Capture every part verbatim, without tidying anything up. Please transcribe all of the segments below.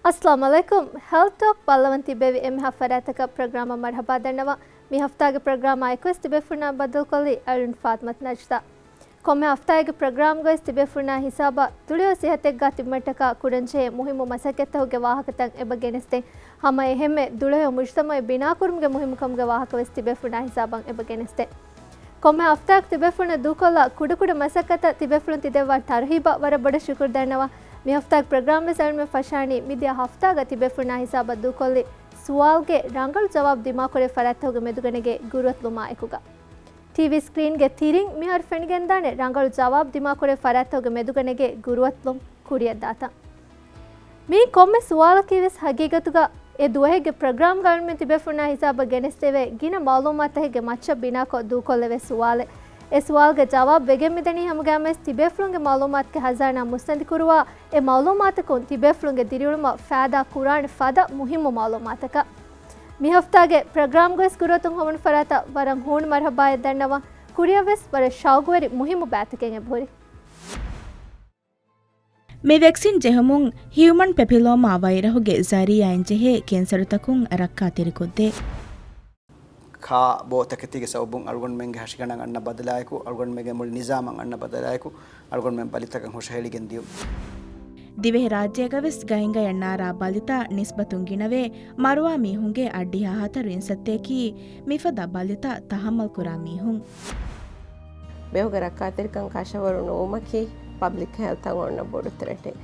އައްސަލާމު ޢަލައިކުމް. ހެލްތް ޓޯކް ބައްލަވަން ތިއްބެވި އެންމެހާ ފަރާތަކަށް ޕްރޮގްރާމަށް މަރުޙަބާ ދަންނަވަން. މި ހަފްތާގެ ޕްރޮގްރާމާ އެކުވެސް ތިބޭފުޅުންނާ ބައްދަލުކޮށްލީ އަޅުން ފާތުމަތު ނަޖްދާ. ކޮންމެ ހަފްތާއެއްގެ ޕްރޮގްރާމްގައި ތިބޭފުޅުންނާ ހިސާބަށް ދުޅަހެޔޮ ސިހަތެއްގާ ތިބުމަށްޓަކާ ކުރަންޖެހޭ މުހިއްމު މަސައްކަތްތަކުގެ ވާހަކަތައް އެބަ ގެނެސްދޭން. ހަމަ އެހެންމެ ދުޅަހެޔޮ މުޖުތަމަޢެއް ބިނާކުރުމުގެ މުހިއްމުކަމުގެ ވާހަކަވެސް ތިބޭފުޅުންނާ ހިސާބަށް އެބަ ގެނެސްދޭން. ކޮންމެ ހަފްތާއަކު ތިބޭފުޅުންނަށް ދޫކޮށްލާ ކުޑަކުޑަ މަސައްކަތަށް ތިބޭފުޅުން ތިދެއްވާ ތަރުހީބަށް ވަރަށް ބޮޑަށް ޝުކުރު ދަންނަވަން. މި ހަފްތާގެ ޕްރޮގްރާމް ވެސް އަޅުމެން ފަށާނީ މިދިޔަ ހަފްތާގަ ތިބޭފުޅުންނާ ހިސާބަށް ދޫކޮށްލި ސުވާލުގެ ރަނގަޅު ޖަވާބު ދިމާކުރޭ ފަރާތްތަކުގެ މެދުގަނެގޭ ގުރުއަތުލުމާ އެކުގަ. ޓީވީ ސްކްރީންގެ ތިރިން މިހާރު ފެނިގެންދާނެ ރަނގަޅު ޖަވާބު ދިމާކުރޭ ފަރާތްތަކުގެ މެދުގަނެގޭ ގުރުއަތުލުން ކުރިއަށްދާތަން. މި ކޮންމެ ސުވާލަކީވެސް ހަގީގަތުގަ އެ ދުވަހެއްގެ ޕްރޮގްރާމްގަ އަޅުމެން ތިބޭފުޅުންނާ ހިސާބަށް ގެނެސްދެވޭ ގިނަ މަޢުލޫމާތުތަކެއްގެ މައްޗަށް ބިނާކޮށް ދޫކޮށްލެވޭ ސުވާލެއް. އެ ސުވާލުގެ ޖަވާބު ވެގެން މިދަނީ ހަމަގައިމުވެސް ތިބޭފުޅުންގެ މަޢުލޫމާތުގެ ހަޒާނާ މުއްސަނދިކުރުވާ، އެ މަޢުލޫމާތަކުން ތިބޭފުޅުންގެ ދިރިއުޅުމަށް ފައިދާ ކުރާނެ ފަދަ މުހިއްމު މަޢުލޫމާތަކަށް. މި ހަފްތާގެ ޕްރޮގްރާމްގަވެސް ގުރުއަތުން ހޮވުނު ފަރާތަށް ވަރަށް ހޫނު މަރުޙަބާއެއް ދަންނަވަން. ކުރިއަށްވެސް ވަރަށް ޝައުގުވެރި މުހިއްމު ބައިތަކެއް އެބަހުރި. މި ވެކްސިން ޖެހުމުން ހިއުމަން ޕެޕިލޯމާ ވައިރަހުގެ ޒަރީޢާއިން ޖެހޭ ކެންސަރުތަކުން ރައްކާތެރިކޮށްދޭ. ކާ ބޯ ތަކެތީގެ ސަބަބުން އަޅުގަނޑުމެންގެ ހަށިގަނޑަށް އަންނަ ބަދަލާއެކު، އަޅުގަނޑުމެންގެ މުޅި ނިޒާމަށް އަންނަ ބަދަލާއެކު، އަޅުގަނޑުމެން ބަލިތަކަށް ހުށަހެޅިގެން ދިޔުން. ދިވެހިރާއްޖޭގަވެސް ގައިންގަޔަށް ނާރާ ބަލިތައް ނިސްބަތުން ގިނަވޭ، މަރުވާ މީހުންގެ އަށްޑިހަ ހަތަރު އިންސައްތައަކީ މިފަދަ ބަލިތައް ތަހައްމަލް ކުރާ މީހުން. ބެހުގެ ރައްކާތެރިކަން ކަށަވަރު ނުވުމަކީ ޕަބްލިކް ހެލްތަށް އޮންނަ ބޮޑު ތްރެޓެއް.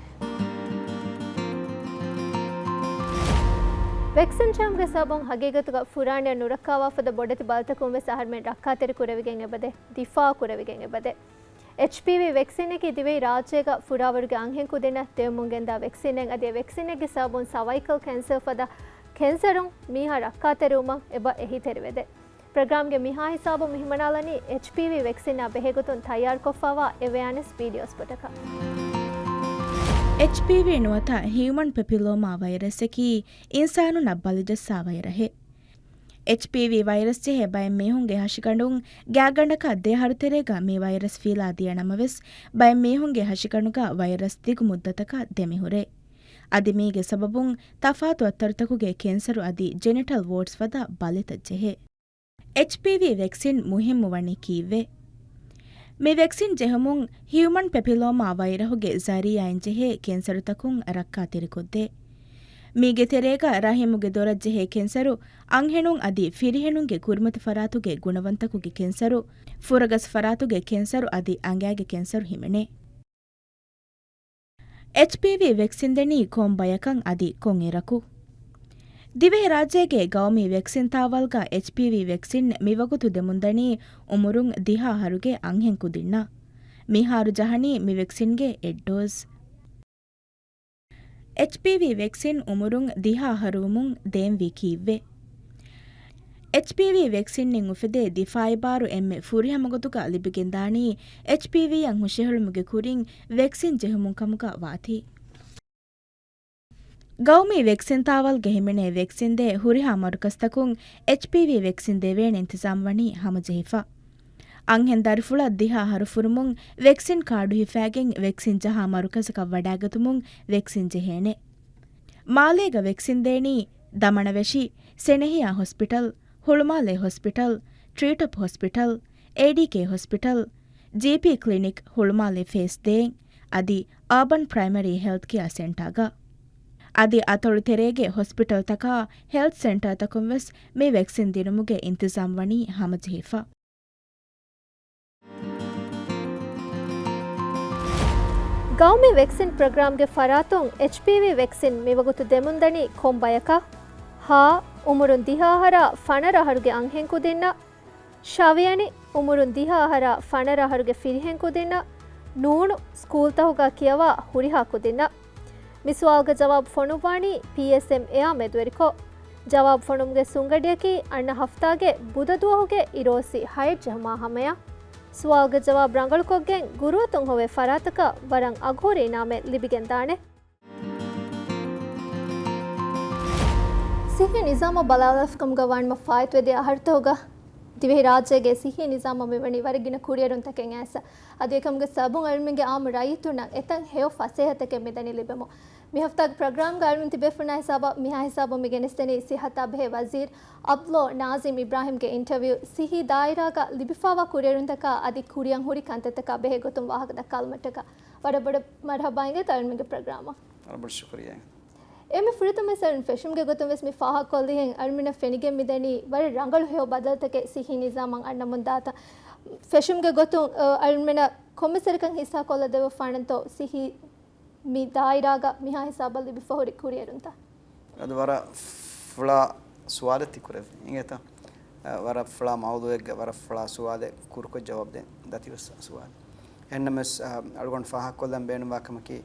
ވެކްސިން ޖެހުމުގެ ސަބަބުން ހަގީގަތުގަ ފުރާނަޔަށް ނުރައްކާވާ ފަދަ ބޮޑެތި ބަލިތަކުން ވެސް އަހަރުމެން ރައްކާތެރި ކުރެވިގެން އެބަދޭ، ދިފާޢު ކުރެވިގެން އެބަދޭ. އެޗްޕީވީ ވެކްސިނަކީ ދިވެހި ރާއްޖޭގަ ފުރާވަރުގެ އަންހެން ކުދިންނަށް ދެވެމުން ގެންދާ ވެކްސިނެއް. އަދި އެ ވެކްސިނެއްގެ ސަބަބުން ސަވައިކަލް ކެންސަރ ފަދަ ކެންސަރުން މީހާ ރައްކާތެރިވުމަށް އެބަ އެހީތެރިވެދޭ. ޕްރޮގްރާމްގެ މިހާ ހިސާބުން މި ހިމަނާލަނީ އެޗްޕީވީ ވެކްސިނާ ބެހޭގޮތުން ތައްޔާރުކޮށްފައިވާ އެވެއާނެސް ވީޑިއޯ ސްޕޮޓަކަށް. އެޗްޕީވީ ނުވަތަ ހިއުމަން ޕެޕިލޯމާ ވައިރަސްއަކީ އިންސާނުންނަށް ބަލިޖައްސާ ވައިރަހެއް. އެޗްޕީވީ ވައިރަސް ޖެހޭ ބައެއް މީހުންގެ ހަށިގަނޑުން ގާތްގަނޑަކަށް ދެ އަހަރު ތެރޭގަ މި ވައިރަސް ފީލާ ދިޔަ ނަމަވެސް، ބައެއް މީހުންގެ ހަށިގަނޑުގަ ވައިރަސް ދިގު މުއްދަތަކަށް ދެމިހުރޭ. އަދި މީގެ ސަބަބުން ތަފާތު އަތްތަރުތަކުގެ ކެންސަރު އަދި ޖެނިޓަލް ވޯޓްސް ފަދަ ބަލިތައް ޖެހޭ. އެޗްޕީވީ ވެކްސިން މުހިއްމު ވަނީ ކީއްވެ؟ މި ވެކްސިން ޖެހުމުން ހިއުމަން ޕެޕިލޯމާ ވައިރަހުގެ ޒަރީޢާއިން ޖެހޭ ކެންސަރުތަކުން ރައްކާތެރިކޮށްދޭ. މީގެ ތެރޭގަ ރަހިމުގެ ދޮރަށް ޖެހޭ ކެންސަރު އަންހެނުން އަދި ފިރިހެނުންގެ ކުރިމަތި ފަރާތުގެ ގުނަވަންތަކުގެ ކެންސަރު، ފުރަގަސް ފަރާތުގެ ކެންސަރު އަދި އަނގައިގެ ކެންސަރު ހިމެނޭ. އެޗްޕީވީ ވެކްސިން ދެނީ ކޮން ބަޔަކަށް އަދި ކޮން އިރަކު؟ ދިވެހިރާއްޖޭގެ ގައުމީ ވެކްސިން ތާވަލްގަ އެޗްޕީވީ ވެކްސިން މިވަގުތު ދެމުންދަނީ އުމުރުން ދިހަ އަހަރުގެ އަންހެން ކުދިންނަށް. މިހާރު ޖަހަނީ މި ވެކްސިންގެ އެއް ޑޯޒް. އެޗްޕީވީ ވެކްސިން އުމުރުން ދިހަ އަހަރުވުމުން ދޭންވީ ކީއްވެ؟ އެޗްޕީވީ ވެކްސިންއިން އުފެދޭ ދިފާޢީ ބާރު އެންމެ ފުރިހަމަ ގޮތުގަ ލިބިގެންދާނީ އެޗްޕީވީއަށް ހުށަހެޅުމުގެ ކުރިން ވެކްސިން ޖެހުމުން ކަމުގަ ވާތީ. ގައުމީ ވެކްސިން ތާވަލްގަ ހިމެނޭ ވެކްސިން ދޭ ހުރިހާ މަރުކަޒްތަކުން އެޗްޕީވީ ވެކްސިން ދެވޭނެ އިންތިޒާމް ވަނީ ހަމަޖެހިފަ. އަންހެން ދަރިފުޅަށް ދިހަ އަހަރު ފުރުމުން ވެކްސިން ކާޑު ހިފައިގެން ވެކްސިން ޖަހާ މަރުކަޒަކަށް ވަޑައިގަތުމުން ވެކްސިން ޖެހޭނެ. މާލޭގަ ވެކްސިން ދޭނީ ދަމަނަވެށި، ސެނެހިޔާ ހޮސްޕިޓަލް، ހުޅުމާލޭ ހޮސްޕިޓަލް، ޓްރީޓޮޕް ހޮސްޕިޓަލް، އޭޑީކޭ ހޮސްޕިޓަލް، ޖީޕީ ކްލިނިކް ހުޅުމާލޭ ފޭސް ދޭން، އަދި އާބަން ޕްރައިމަރީ ހެލްތް ކެއާ ސެންޓާގަ. އަދި އަތޮޅު ތެރޭގެ ހޮސްޕިޓަލްތަކާ ހެލްތް ސެންޓާތަކުން ވެސް މި ވެކްސިން ދިނުމުގެ އިންތިޒާމް ވަނީ ހަމަޖެހިފަ. ގައުމީ ވެކްސިން ޕްރޮގްރާމްގެ ފަރާތުން އެޗްޕީވީ ވެކްސިން މިވަގުތު ދެމުންދަނީ ކޮން ބަޔަކަށް؟ ހާ، އުމުރުން ދިހަ އަހަރާ ފަނަރަ އަހަރުގެ އަންހެން ކުދިންނަށް. ޝަވިޔަނި، އުމުރުން ދިހަ އަހަރާ ފަނަރަ އަހަރުގެ ފިރިހެން ކުދިންނަށް. ނޫނު، ސްކޫލްތަކުގަ ކިޔަވާ ހުރިހާ ކުދިންނަށް. މި ސުވާލުގެ ޖަވާބު ފޮނުއްވާނީ ޕީއެސްއެމްއޭއާ މެދުވެރިކޮށް. ޖަވާބު ފޮނުމުގެ ސުނގަޑިއަކީ އަންނަ ހަފްތާގެ ބުދަ ދުވަހުގެ އިރުއޮއްސި ހައެއް ޖެހުމާ ހަމަޔަށް. ސުވާލުގެ ޖަވާބު ރަނގަޅުކޮށްގެން ގުރުއަތުން ހޮވޭ ފަރާތަކަށް ވަރަށް އަގުހުރި އިނާމެއް ލިބިގެންދާނެ. ސިއްހީ ނިޒާމަށް ބަލާލާފިކަމުގަ ވާނަމަ ފާއިތުވެދިޔަ އަހަރުތަކުގަ ދިވެހިރާއްޖޭގެ ސިއްހީ ނިޒާމަށް މިވަނީ ވަރަށް ގިނަ ކުރިއެރުންތަކެއް އައިސް. އަދި އެކަމުގެ ސަބަބުން އަޅުމެންގެ އާއްމު ރައްޔިތުންނަށް އެތައް ހެޔޮ ފަސޭހަތަކެއް މިދަނީ ލިބެމުން. މި ހަފްތާގެ ޕްރޮގްރާމްގަ އަޅުން ތިބޭފުޅުންނާ ހިސާބަށް މިހާ ހިސާބުން މި ގެނެސްދެނީ ސިއްހަތާ ބެހޭ ވަޒީރު އަބްދުﷲ ނާޒިމް އިބްރާހިމްގެ އިންޓަވިއު. ސިއްހީ ދާއިރާގަ ލިބިފާވާ ކުރިއެރުންތަކާ އަދި ކުރިއަށް ހުރި ކަންތައްތަކާ ބެހޭ ގޮތުން ވާހަކަ ދައްކާލުމަށްޓަކާ ވަރަށް ބޮޑަށް މަރުހަބާ އިނގޭތޯ އަޅުމެންގެ ޕްރޮގްރާމަށް. ވަރަށް ބޮޑަށް ޝުކުރިއްޔާ. އެންމެ ފުރަތަމަ ވެސް އަޅުން ފެށުމުގެ ގޮތުން ވެސް މި ފާހަގަކޮށްލިހެން އަޅުމެންނަށް ފެނިގެން މިދަނީ ވަރަށް ރަނގަޅު ހެޔޮ ބަދަލުތަކެއް ސިއްހީ ނިޒާމަށް އަންނަމުން ދާތަން. ފެށުމުގެ ގޮތުން، އަ، އަޅުމެންނަށް ކޮންމެސް ވަރަކަށް ހިއްސާ ކޮށްލަދެއްވަފާނަންތޯ ސިއްހީ މި ދާއިރާގަ މިހާ ހިސާބަށް ލިބިފަ ހުރި ކުރިއެރުންތައް؟ އަދި ވަރަށް ފުޅާ ސުވާލެއް ތި ކުރެއްވި އިނގޭތަ؟ އަ، ވަރަށް ފުޅާ މައުޟޫއެއްގަ ވަރަށް ފުޅާ ސުވާލެއް ކުރުކޮށް ޖަވާބު ދޭން ދަތިވެސް ސުވާލެއް. އެހެންނަމަވެސް، އަ، އަޅުގަނޑު ފާހަގަކޮށްލަން ބޭނުންވާ ކަމަކީ،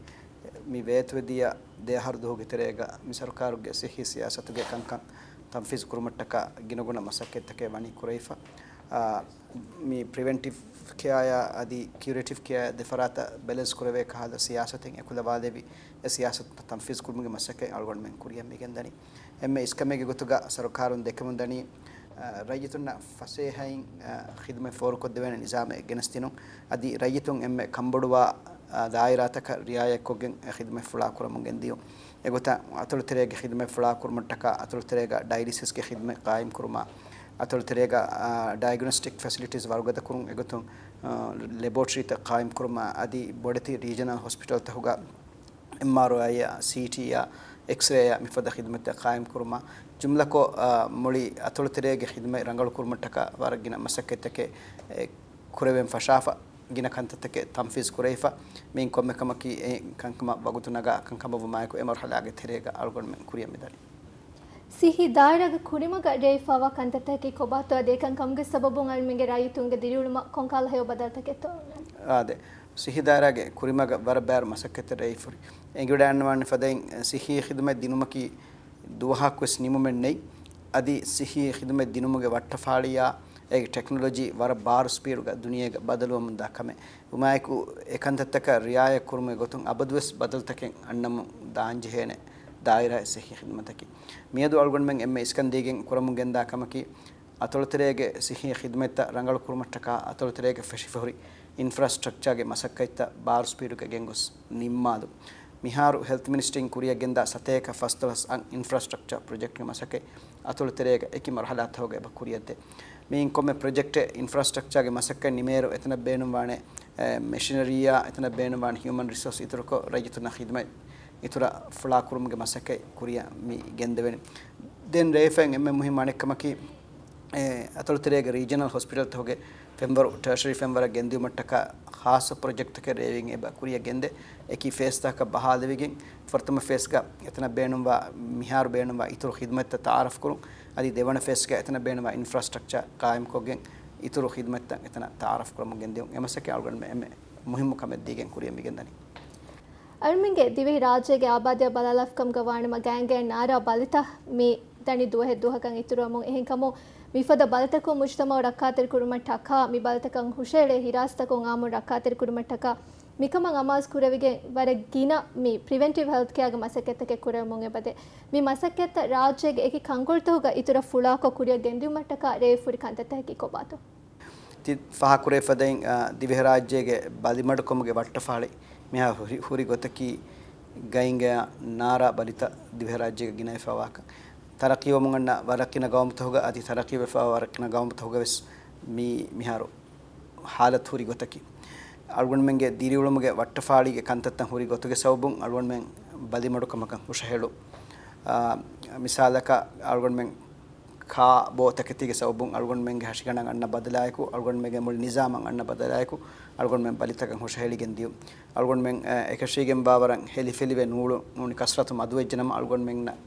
މި ވޭތުވެދިޔަ ދެއަހަރު ދުވަހުގެ ތެރޭގަ މި ސަރުކާރުގެ ސިއްހީ ސިޔާސަތުގެ ކަންކަން ތަންފީޒު ކުރުމަށްޓަކާ ގިނަގުނަ މަސައްކަތްތަކެއް ވަނީ ކުރެވިފަ. އާ، މި ޕްރިވެންޓިވް ކެއާއާ އަދި ކިއުރޭޓިވް ކެއާ ދެފަރާތަށް ބެލެންސް ކުރެވޭ ކަހަލަ ސިޔާސަތެއް އެކުލަވާލެވި، އެ ސިޔާސަތު ތަންފީޒު ކުރުމުގެ މަސައްކަތް އަޅުގަނޑުމެން ކުރިއަށް މިގެންދަނީ. އެންމެ އިސްކަމެއްގެ ގޮތުގަ ސަރުކާރުން ދެކެމުން ދަނީ، އަ، ރައްޔިތުންނަށް ފަސޭހައިން، އަ، ޚިދުމަތް ފޯރުކޮށްދެވޭނެ ނިޒާމެއް ގެނެސްދިނުން. އަދި ރައްޔިތުން އެންމެ ކަންބޮޑުވާ، އަ، ދާއިރާތަކަށް ރިއާޔަތްކޮށްގެން އެ ޚިދުމަތް ފުޅާކުރަމުން ގެންދިޔުން. އެގޮތަށް އަތޮޅުތެރޭގެ ޚިދުމަތް ފުޅާކުރުމަށްޓަކާ އަތޮޅުތެރޭގަ ޑައިލިސިސްގެ ޚިދުމަތް ޤާއިމްކުރުމާ، އަތޮޅުތެރޭގަ، އާ، ޑައިގްނޮސްޓިކް ފެސިލިޓީސް ވަރުގަދަކުރުން އެގޮތުން، އާ، ލެބޯޓްރީތައް ޤާއިމްކުރުމާ، އަދި ބޮޑެތި ރީޖަނަލް ހޮސްޕިޓަލްތަކުގަ އެމްއާރްއައިއާ، ސީޓީއާ، އެކްސްރޭއާ މިފަދަ ޚިދުމަތްތައް ޤާއިމްކުރުމާ، ޖުމްލަކޮށް، އާ، މުޅި އަތޮޅުތެރޭގެ ޚިދުމަތް ރަނގަޅުކުރުމަށްޓަކާ ވަރަށް ގިނަ މަސައްކަތްތަކެއް، އެ، ކުރެވެން ފަށާފަ، ގިނަ ކަންތައްތަކެއް ތަންފީޒު ކުރެވިފަ، މިއިން ކޮންމެ ކަމަކީ އެ ކަންކަމަށް ވަގުތު ނަގާ ކަންކަމަށްވުމާއެކު އެ މަރުހަލާގެ ތެރޭގަ އަޅުގަނޑުމެން ކުރިއަށް މިދަނީ. ސިއްހީ ދާއިރާގެ ކުރިމަގަށް ރޭވިފާވާ ކަންތައްތަކަކީ ކޮބާތޯ އަދި އެކަން ކަމުގެ ސަބަބުން އަޅުމެންގެ ރައްޔިތުންގެ ދިރިއުޅުމަށް ކޮންކަހަލަ ހެޔޮ ބަދަލުތަކެއްތޯ؟ އާދެ، ސިއްހީ ދާއިރާގެ ކުރިމަގަށް ވަރަށް ބާރު މަސައްކަތެއް ރޭވިފަ ހުރި. އެނގިވަޑައިގަންނަވާނެ ފަދައިން، ސިއްހީ ޚިދުމަތް ދިނުމަކީ ދުވަހަކުވެސް ނިމުމެއް ނެތް. އަދި ސިއްހީ ޚިދުމަތް ދިނުމުގެ ވައްޓަފާޅިއާ އޭގެ ޓެކްނޮލޮޖީ ވަރަށް ބާރު ސްޕީޑުގަ ދުނިޔޭގަ ބަދަލުވަމުންދާ ކަމެއް. ވުމާއެކު، އެ ކަންތައްތަކަށް ރިއާޔަތް ކުރުމުގެ ގޮތުން އަބަދުވެސް ބަދަލުތަކެއް އަންނަމުން ދާންޖެހޭނެ ދާއިރާއެއް ސިއްހީ ޚިދުމަތަކީ. މިއަދު އަޅުގަނޑުމެން އެންމެ އިސްކަންދީގެން ކުރަމުން ގެންދާ ކަމަކީ، އަތޮޅުތެރޭގެ ސިއްހީ ޚިދުމަތްތައް ރަނގަޅު ކުރުމަށްޓަކާ އަތޮޅުތެރޭގަ ފެށިފަ ހުރި އިންފްރާސްޓްރަކްޗާގެ މަސައްކަތްތައް ބާރު ސްޕީޑުގަ ގެންގޮސް ނިންމާލުން. މިހާރު ހެލްތު މިނިސްޓްރީން ކުރިއަށް ގެންދާ ސަތޭކަ ފަސްދޮޅަސް އަށް އިންފްރާސްޓްރަކްޗާ ޕްރޮޖެކްޓްގެ މަސައްކަތް އަތޮޅުތެރޭގަ އެކި މަރުހަލާތަކުގަ އެބަ ކުރިއަށްދޭ. މިއިން ކޮންމެ ޕްރޮޖެކްޓެއް އިންފްރާސްޓްރަކްޗާގެ މަސައްކަތް ނިމޭއިރު އެތަނަށް ބޭނުންވާނެ، އެ، މެޝިނަރީއާ އެތަނަށް ބޭނުންވާނެ ހިއުމަން ރިސޯސް އިތުރުކޮށް، ރައްޔިތުންނަށް ޚިދުމަތް އިތުރަށް ފުޅާކުރުމުގެ މަސައްކަތް ކުރިއަށް މި ގެންދެވެނީ. ދެން ރޭވިފައި އެންމެ މުހިއްމު އަނެއްކަމަކީ، އެ، އަތޮޅުތެރޭގެ ރީޖަނަލް ހޮސްޕިޓަލްތަކުގެ ފެންވަރު ޓަރޝަރީ ފެންވަރަށް ގެންދިއުމަށްޓަކާ ޚާއްޞަ ޕްރޮޖެކްޓްތަކެއް ރޭވިން އެބަ ކުރިއަށް ގެންދޭ. އެކި ފޭސްތަކަށް ބަހާލެވިގެން ފުރަތަމަ ފޭސްގަ އެތަނަށް ބޭނުންވާ، މިހާރު ބޭނުންވާ އިތުރު ޚިދުމަތްތައް ތައާރަފް ކުރުން. އަދި ދެވަނަ ފޭސްގަ އެތަނަށް ބޭނުންވާ އިންފްރާސްޓްރަކްޗާ ޤާއިމްކޮށްގެން އިތުރު ޚިދުމަތްތައް އެތަނަށް ތައާރަފް ކުރަމުން ގެންދިއުން. އެ މަސައްކަތް އަޅުގަނޑުމެން އެންމެ މުހިއްމު ކަމެއް ދީގެން ކުރިއަށް މިގެންދަނީ. އަޅުމެންގެ ދިވެހި ރާއްޖޭގެ އާބާދީއާ ބަލާލާފަކަމުގަ ވާނަމަ ގާތްގައި ނާރާ ބަލިތައް މި ދަނީ ދުވަހެއް ދުވަހަކަށް އިތުރުވަމުން. އެހެންކަމުން މިފަދަ ބަލިތަކުން މުޖުތަމައު ރައްކާތެރިކުރުމަށްޓަކާ މި ބަލިތަކަށް ހުށަހެޅޭ ހިރާސްތަކުން އާއްމުން ރައްކާތެރިކުރުމަށްޓަކާ މިކަމަށް އަމާޒު ކުރެވިގެން ވަރަށް ގިނަ މި ޕްރިވެންޓިވް ހެލްތް ކެއާގެ މަސައްކަތްތަކެއް ކުރެވެމުން އެބަދޭ. މި މަސައްކަތްތައް ރާއްޖޭގެ އެކި ކަންކޮޅުތަކުގަ އިތުރަށް ފުޅާކޮށް ކުރިއަށް ގެންދިއުމަށްޓަކާ ރޭވިފަ ހުރި ކަންތައްތަކަކީ ކޮބާތޯ؟ ތި ފާހަގަކުރެވިފަދައިން، އާ، ދިވެހިރާއްޖޭގެ ބަލިމަޑުކަމުގެ ވައްޓަފާޅި މިހާ ހުރި، ހުރި ގޮތަކީ ގައިންގަޔާ ނާރާ ބަލިތައް ދިވެހިރާއްޖޭގަ ގިނަވެފަވާކަން. ތަރައްޤީވަމުން އަންނަ ވަރަށް ގިނަ ގައުމުތަކުގަ އަދި ތަރައްޤީވެފަވާ ވަރަށް ގިނަ ގައުމުތަކުގަ ވެސް މި މިހާރު ހާލަތު ހުރި ގޮތަކީ، އަޅުގަނޑުމެންގެ ދިރިއުޅުމުގެ ވައްޓަފާޅީގެ ކަންތައްތައް ހުރި ގޮތުގެ ސަބަބުން އަޅުގަނޑުމެން ބަލިމަޑުކަމަކަށް ހުށަހެޅު. އާ، މިސާލަކަށް އަޅުގަނޑުމެން ކާ ބޯ ތަކެތީގެ ސަބަބުން އަޅުގަނޑުމެންގެ ހަށިގަނޑަށް އަންނަ ބަދަލާއެކު، އަޅުގަނޑުމެންގެ މުޅި ނިޒާމަށް އަންނަ ބަދަލާއެކު، އަޅުގަނޑުމެން ބަލިތަކަށް ހުށަހެޅިގެން ދިޔުން. އަޅުގަނޑުމެން، އެކަށީގެންވާވަރަށް ހެލިފެލިވެ ނޫޅު، ނޫނީ ކަސްރަތު މަދުވެއްޖެނަމަ، އަޅުގަނޑުމެންނަށް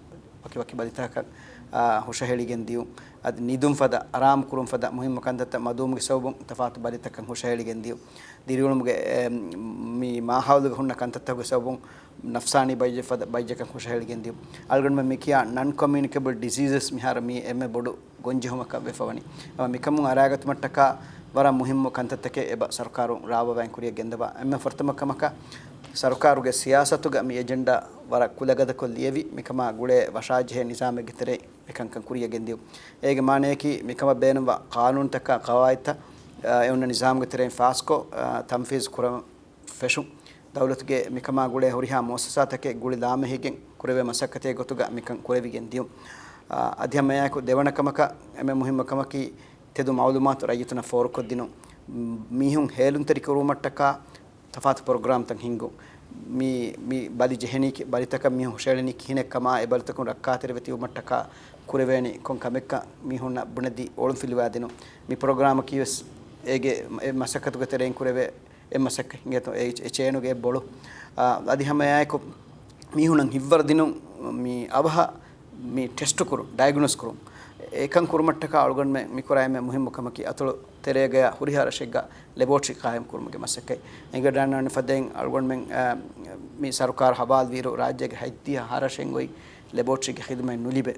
ވަކިވަކި ބަލިތަކަށް، އާ، ހުށަހެޅިގެން ދިޔުން. އަދި ނިދުން ފަދަ، އަރާމް ކުރުން ފަދަ މުހިއްމު ކަންތައްތައް މަދުވުމުގެ ސަބަބުން ތަފާތު ބަލިތަކަށް ހުށަހެޅިގެން ދިޔުން. ދިރިއުޅުމުގެ، އެ، މި މާހައުލުގަ ހުންނަ ކަންތައްތަކުގެ ސަބަބުން ނަފްސާނީ ބައްޔެއް ފަދަ ބައްޔަކަށް ހުށަހެޅިގެން ދިޔުން. އަޅުގަނޑުމެން މި ކިޔާ ނަން ކޮމިއުނިކޭބަލް ޑިޒީޒަސް މިހާރު މީ އެންމެ ބޮޑު ގޮންޖެހުމަކަށް ވެފަވަނީ. އަމަ މިކަމުން އަރާގަތުމަށްޓަކާ ވަރަށް މުހިއްމު ކަންތައްތަކެއް އެބަ ސަރުކާރުން ރާވާވާން ކުރިއަށް ގެންދަވާ. އެންމެ ފުރަތަމަ ކަމަކަށް ސަރުކާރުގެ ސިޔާސަތުގަ މި އެޖެންޑާ ވަރަށް ކުލަގަދަކޮށް ލިޔެވި، މިކަމާ ގުޅޭ ވަށާޖެހޭ ނިޒާމެއްގެ ތެރެއިން އެކަންކަން ކުރިއަށް ގެންދިޔުން. އޭގެ މާނަޔަކީ މިކަމަށް ބޭނުންވާ ޤާނޫނުތަކާ ޤަވާއިދުތައް، އާ، އެ އޮންނަ ނިޒާމުގެ ތެރެއިން ފާސްކޮށް، އާ، ތަންފީޒު ކުރަން ފެށުން. ދައުލަތުގެ މިކަމާ ގުޅޭ ހުރިހާ މުއައްސަސާތަކެއް ގުޅި ލާމެހިގެން ކުރެވޭ މަސައްކަތެއް ގޮތުގަ މިކަން ކުރެވިގެން ދިޔުން. އާ، އަދި ހަމައެއާއެކު ދެވަނަ ކަމަކަށް އެންމެ މުހިއްމު ކަމަކީ ތެދު މައުލޫމާތު ރައްޔިތުންނަށް ފޯރުކޮށްދިނުން. މީހުން ހޭލުންތެރިކުރުވުމަށްޓަކާ ތަފާތު ޕްރޮގްރާމްތައް ހިންގުން. މި، މި ބަލި ޖެހެނީ ކި-، ބަލިތަކަށް މީހުން ހުށައެޅެނީ ކިހިނެއްކަމާ، އެ ބަލިތަކުން ރައްކާތެރިވެ ތިބުމަށްޓަކާ ކުރެވޭނީ ކޮން ކަމެއްކަން މީހުންނަށް ބުނެދީ އޮޅުންފިލުވާދިނުން. މި ޕްރޮގްރާމަކީ ވެސް އޭގެ އެ މަސައްކަތުގެ ތެރެއިން ކުރެވޭ އެއް މަސައްކަތް އިނގޭތޯ، އެ، އެ ޗޭނުގެ އެއް ބޮޅު. އާ، އަދި ހަމައެއާއެކު މީހުންނަށް ހިއްވަރު ދިނުން މި އަވަހަށް މި ޓެސްޓު ކުރުން، ޑައިގްނޯސް ކުރުން. އެކަން ކުރުމަށްޓަކާ އަޅުގަނޑުމެން މިކުރާ އެންމެ މުހިއްމު ކަމަކީ އަތޮޅު ތެރޭގަޔާ ހުރިހާ ރަށެއްގަ ލެބޯޓްރީ ޤާއިމް ކުރުމުގެ މަސައްކަތް. އެނގިވަޑައިގަންނަވާނެ ފަދައިން އަޅުގަނޑުމެން، އާ، މި ސަރުކާރު ހަވާލުވިއިރު ރާއްޖޭގެ ހަތްދިހަ ހަ ރަށެއް އޮތް ލެބޯޓްރީގެ ޚިދުމަތް ނުލިބޭ.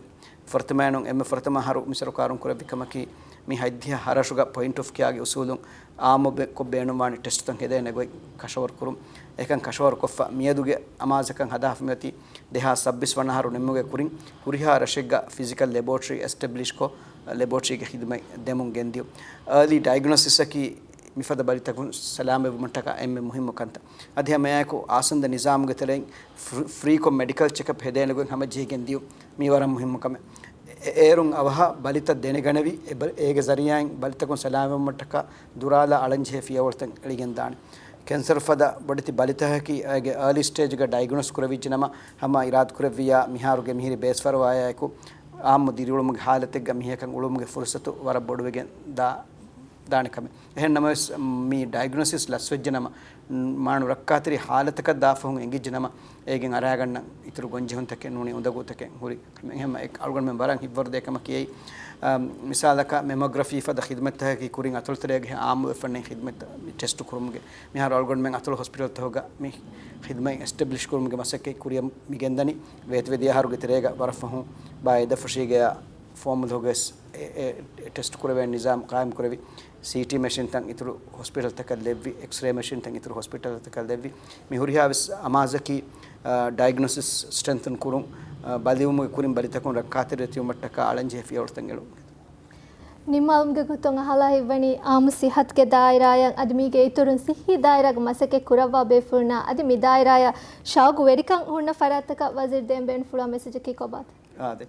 ފުރަތަމައިނުން އެންމެ ފުރަތަމަ އަހަރު މި ސަރުކާރުން ކުރެއްވި ކަމަކީ، މި ހަތްދިހަ ހަ ރަށުގަ ޕޮއިންޓް އޮފް ކެއާގެ އުސޫލުން އާއްމު ބެ-، ކޮށް ބޭނުންވާނެ ޓެސްޓުތައް ހެދޭނެ ގޮތް ކަށަވަރު ކުރުން. އެކަން ކަށަވަރު ކޮށްފަ މިއަދުގެ އަމާޒަކަށް ހަދާފަ މިއޮތީ ދެހާސް ސައްބީސް ވަނަ އަހަރު ނިމުމުގެ ކުރިން ހުރިހާ ރަށެއްގަ ފިޒިކަލް ލެބޯޓްރީ އެސްޓެބްލިޝްކޮށް، ލެބޯޓްރީގެ ޚިދުމަތް ދެމުން ގެންދިޔުން. އާލީ ޑައިގްނޯސިސްއަކީ މިފަދަ ބަލިތަކުން ސަލާމަތްވުމަށްޓަކާ އެންމެ މުހިއްމު ކަންތައް. އަދި ހަމައެއާއެކު އާސަންދަ ނިޒާމުގެ ތެރެއިން ފްރީ، ފްރީކޮށް މެޑިކަލް ޗެކަޕް ހެދޭނެ ގޮތް ހަމަޖެހިގެން ދިޔުން. މީ ވަރަށް މުހިއްމު ކަމެއް. އެ-، އޭރުން އަވަހަށް ބަލިތައް ދެނެގަނެވި، އެ ބަ-، އޭގެ ޒަރީއާއިން ބަލިތަކުން ސަލާމަތްވުމަށްޓަކާ ދުރާލާ އަޅަންޖެހޭ ފިޔަވަޅުތައް އެޅިގެންދާނެ. ކެންސަރު ފަދަ ބޮޑެތި ބަލިތަކަކީ އޭގެ އާލީ ސްޓޭޖްގަ ޑައިގްނޯސް ކުރެވިއްޖެ ނަމަ، ހަމަ އިރާދަ ކުރެއްވިއްޔާ މިހާރުގެ މިހިރީ ބޭސްފަރުވާއާއެކު އާއްމު ދިރިއުޅުމުގެ ހާލަތެއްގަ މީހަކަށް އުޅުމުގެ ފުރުސަތު ވަރަށް ބޮޑުވެގެން ދާ-، ދާނެ ކަމެއް. އެހެން ނަމަވެސް، މި ޑައިގްނޯސިސް ލަސްވެއްޖެ ނަމަ، މާނު ރައްކާތެރި ހާލަތަކަށް ދާ ފަހުން އެނގިއްޖެ ނަމަ، އޭގެން އަރާގަންނަ އިތުރު ގޮންޖެހުންތަކެއް ނޫނީ އުނދަގޫތަކެއް ހުރި. އެހެން އަޅުގަނޑުމެން ވަރަށް ހިތްވަރުދޭ ކަމަކީ އެއީ، އަ، މިސާލަކަށް މެމޮގްރަފީ ފަދަ ޚިދުމަތްތަކަކީ ކުރިން އަތޮޅުތެރޭގެ އާއްމުވެފަންނެ ޚިދުމަތް ޓެސްޓު ކުރުމުގެ. މިހާރު އަޅުގަނޑުމެން އަތޮޅު ހޮސްޕިޓަލްތަކުގަ މި ޚިދުމަތް އެސްޓެބްލިޝް ކުރުމުގެ މަސައްކަތް ކުރިއަށް މި ގެންދަނީ. ވޭތުވެދިޔަ އަހަރުގެ ތެރޭގަ ވަރަށް ފަހުން ބާއްޔެއް އެދަފުށީގަޔާ ފޯމުލުހުގަވެސް އެ، އެ ޓެސްޓު ކުރެވޭ ނިޒާމް ޤާއިމް ކުރެވި، ސީޓީ މެޝިންތައް އިތުރު ހޮސްޕިޓަލްތަކަށް ލެއްވި، އެކްސްރޭ މެޝިންތައް އިތުރު ހޮސްޕިޓަލްތަކަށް ލެއްވި. މި ހުރިހާ ވެސް އަމާޒަކީ، އާ، ޑައިގްނޯސިސް ސްޓްރެންތަން ކުރުން، އާ، ބަލިވުމުގެ ކުރިން ބަލިތަކުން ރައްކާތެރިވެ ތިބުމަށްޓަކާ އަޅަންޖެހޭ ފިޔަވަޅުތައް އެޅުން. ނިންމާލުމުގެ ގޮތުން އަހާލާ ހިތްވަނީ އާއްމު ސިއްހަތުގެ ދާއިރާއަށް އަދި މީގެ އިތުރުން ސިއްހީ ދާއިރާގެ މަސައްކަތް ކުރައްވާ ބޭފުޅުންނާ އަދި މި ދާއިރާއަށް ޝައުގުވެރިކަން ހުންނަ ފަރާތްތަކަށް ވަޒީރު ދޭން ބޭނުންފުޅުވާ މެސެޖަކީ ކޮބާތޯ؟ އާދެ،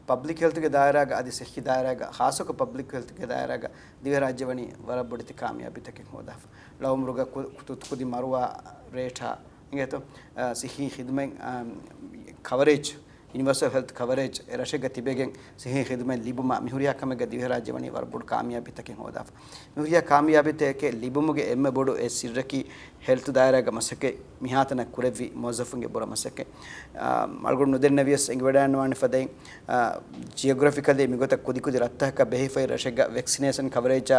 ޕަބްލިކް ހެލްތުގެ ދާއިރާގަ އަދި ސިއްހީ ދާއިރާގަ، ޚާއްޞަކޮށް ޕަބްލިކް ހެލްތުގެ ދާއިރާގަ ދިވެހިރާއްޖެ ވަނީ ވަރަށް ބޮޑެތި ކާމިޔާބީތަކެއް ހޯދާފަ. ޅައުމުރުގަ ކު-، ތުތުކުދި މަރުވާ ރޭޓާ އިނގޭތޯ، އާ، ސިއްހީ ޚިދުމަތް، އާ، ކަވަރޭޖް، ޔުނިވާސަލް ހެލްތު ކަވަރޭޖް އެ ރަށެއްގަ ތިބެގެން ސިއްހީ ޚިދުމަތް ލިބުމަށް މިހުރިހާ ކަމެއްގަ ދިވެހިރާއްޖެ ވަނީ ވަރަށް ބޮޑު ކާމިޔާބީތަކެއް ހޯދާފަ. މިހުރިހާ ކާމިޔާބީތަކެއް ލިބުމުގެ އެންމެ ބޮޑު އެއް ސިއްރަކީ ހެލްތު ދާއިރާގަ މަސައްކަތް މިހާތަނަށް ކުރެއްވި މުވައްޒަފުންގެ ބުރަ މަސައްކަތް. އާ، އަޅުގަނޑު ނުދެންނެވިޔަސް އެނގިވަޑައިގަންނަވާނެ ފަދައިން، އާ، ޖިއޮގްރަފިކަލީ މިގޮތަށް ކުދިކުދި ރަށްތަކަކަށް ބެހޭ ފަހި ރަށެއްގަ ވެކްސިނޭޝަން ކަވަރޭޖާ